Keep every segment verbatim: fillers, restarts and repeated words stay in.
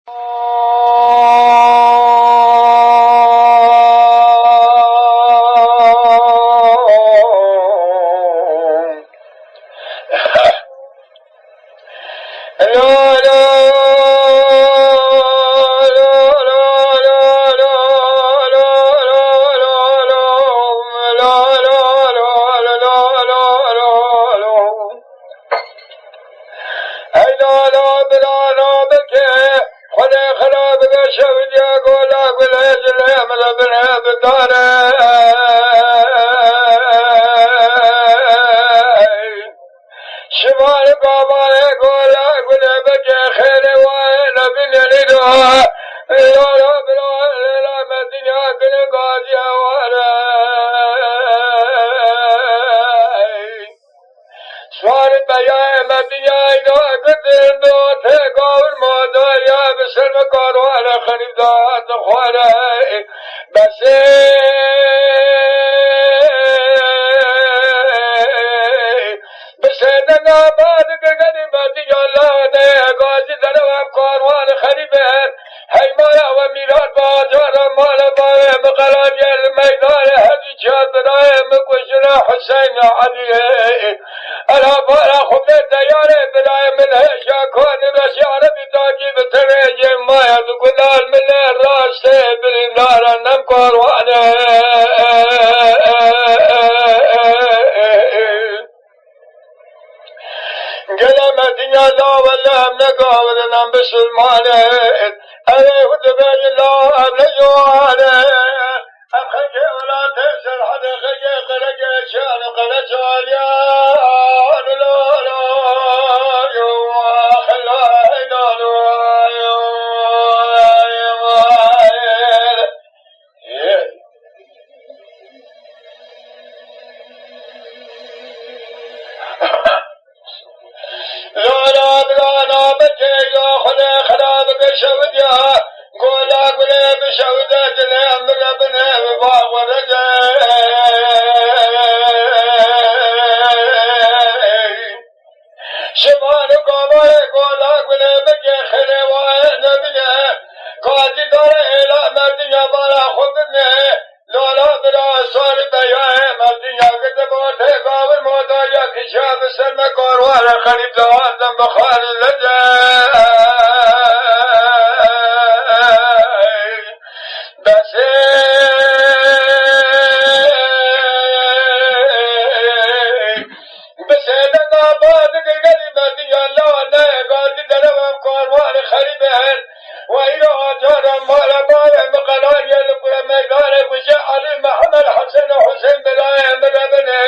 Hey lala birana bike, xwedê xira bike şewidiya gola gulê cilê min binê bidare. Şivan gavarê gola gulê bike xêrê waye nebinê lîdo. Lala bila lêla me dinya gulê gaziya ware. Sual beyayê me dinyayê da gidin do tê gavir ma dariya bi ser me karwale xerîb da dixware. Besê bi sêdena ba digigenî me dinya lade gazî derew em karwan xerîb in. Heymaya we mîrat bacara mala bavê min qelaniyê li meydanê hevî çar birayê min kujine Huseyna Eliyê. Ela bara xwe bê teyarê birayê min hêja kanî reşî erebî takî bi tevêjê maya di gulal min lê rastê birîndara nem karwanê. Gele me dinya la wele em ne gavir in, em bisilman in. Ew ê hûn dibêjin la em ne ciwan in. Em xelkê welatê Serhedê, xelkê Qerekeşan û Qereçaliyan. La la yo, xela la la yo. Lala birana bike ya xwedê xera bike şewdiya. Gola gulê bi şewde dilê min re binê bi bawer de. Şivan û gavarê gola gulê bike xêrê waye nebine. Gazî dare êla me dinya bara xwe bine. Lala bira sar beyayê me dinya gide bo tê gavir modariya kişa bi ser me karware xerîb dawazem bi xar lede. Besê Bi sêdena ba digirgenî me dinya la ne gazî derew em karwanê xerîb in. We îro acara mala bavê min qelaniyê li kure meydanê kuje Elî Mihemed Hesen û Husên birayê min re binê.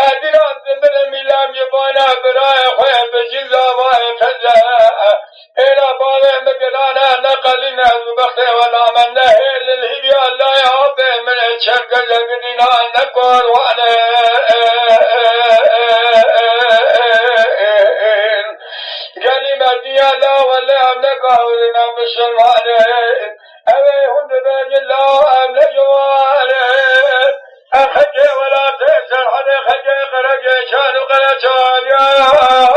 Edîran zimbirê mîlam yibana birayê xwe bi jî zavayê teze. Êla bavê min girane neqelîne, bextê wela me nehêl li hîviya layê apê min ê çerkeze gidîna ne karwanê. Gelî me diya la wele em ne gavir in, em bisilman in. Ew ê hûn dibêjin la em ne ciwan in. Em xelkê welatê Serhedê, xelkê Qerekeşan û Qereçaliyan.